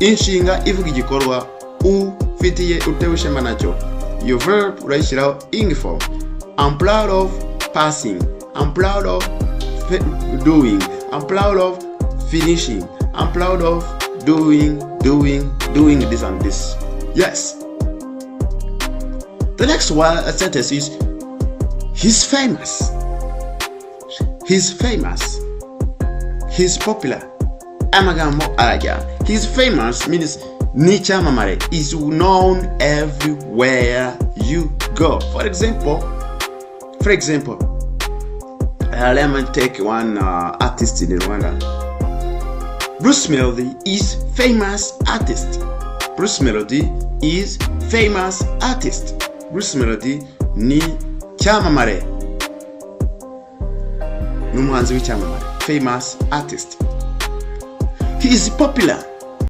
Inshinga ivuga igikorwa ufitiye, utewe ishema nacyo, iyo verb urayishyiraho ing form. I'm proud of passing, I'm proud of doing, I'm proud of finishing, I'm proud of doing, doing, doing this and this. Yes. The next one, a sentence is "He's famous." He's famous. He's popular. Amagambo arajya. "He's famous" means ni icyamamare, is known everywhere you go. For example, let me take one artist in Rwanda. Bruce Melody is famous artist. Bruce Melody is famous artist. Bruce Melody ni cyamamare, ni umuhanzi w'icyamamare, famous artist. He is popular.